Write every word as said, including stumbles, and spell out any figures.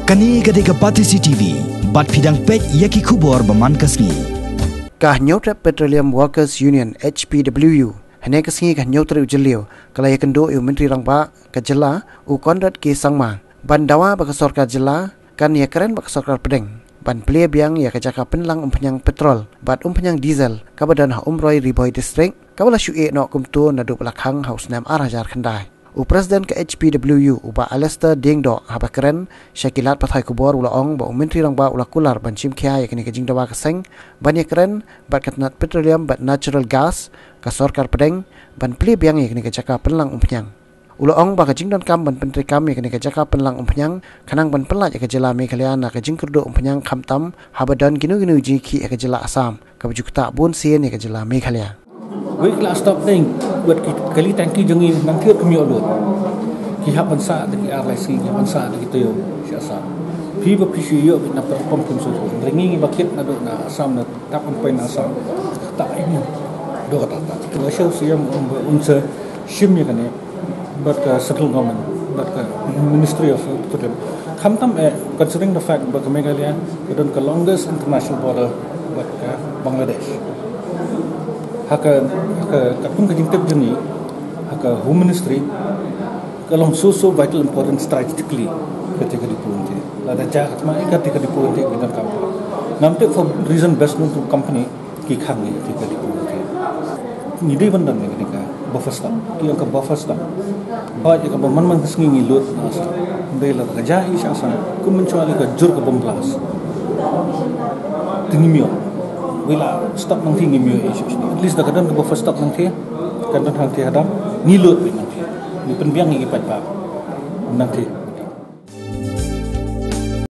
Kane ka dei ka Batesi T V, bad phi dang peit ïa ki khubor ba man ka sngi. Ka Hynñiewtrep Petroleum Workers Union, H P W U, hynne ka sngi ka hynñiew tarik u Jylliew, ka la ïakynduh ïa u Myntri Rangbah ka jylla, u Conrad K Sangma, ban dawa ba ka sorkar jylla kan ïakren bad ka sorkar pdeng ban plie biang ïa ka jaka pynlang umphniang petrol bad umphniang diesel kaba don ha Umroi, Ri Bhoi District, kaba la shu ïeh noh kumto naduh ba la khang ha u snem ar hajar khyndai. U President ka H P W U, u Bah Alistair Diengdoh, haba kren sha ki lad pathai khubor, u la ong ba u Myntri Rangbah u la kular ban shim khia ïa kane ka jingdawa ka seng ban ïakren bad ka tnat Petroleum bad Natural Gas, ka sorkar pdeng, ban plie biang ïa kane ka jaka pynlang umphniang. U la ong ba ka jingdonkam ban pyntreikam ïa kane ka jaka pynlang umphniang ka nang ban pyllait ïa ka jylla Meghalaya na ka jingkyrduh umphniang, khamtam haba don kino kino jingïakhih ïa ka jylla Assam, kaba ju ktah bun sien ïa ka jylla Meghalaya. Wei ki la stop deng, wat ki kali tangki jong ngi nang thied kum ïoh lut. Ki hap ban sah da ki ar lai sngi, ki hap ban sah da ki taïew sha Assam. Phi ba phi shu ïoh beit na petrol pump phin shu. Ri ngi ngi ba kit naduh na Assam, na tap ban poi na Assam. Ta ini. Do kata ta. Wa shu siam um ba un sa shim ïa kane. Bad ka central government, bad ka Ministry of Petroleum. Khamtam eh, considering the fact bad ka Meghalaya ka don ka longest international border bad ka Bangladesh. Ha ka, ha ka, katkum ka jingtip jong ngi, ha ka Home Ministry ka long so, so vital important strategically ka te ka Dipo Ryntih. Lada jia ka thma ka te ka Dipo Ryntih ka don kam. Ngam tip for reason best known to company ki khang ngi te ka Dipo Ryntih. Ngi dei ban don ngi ka buffer stock. Ki ong ka buffer stock. Hoi ka ba man man ka sngi ngi lut na Assam. Dei la ka jia i sha Assam. Kum mynshuwa ka jur ka bom blast. Te ngim ïoh. Wei la stock nangtei ngim ïoh i sha. At least da ka don ka buffer stock nangtei. Ka don nangtei hadam. Ngi lut wei nangtei. Ngi pynbiang ngi paidbah nangtei.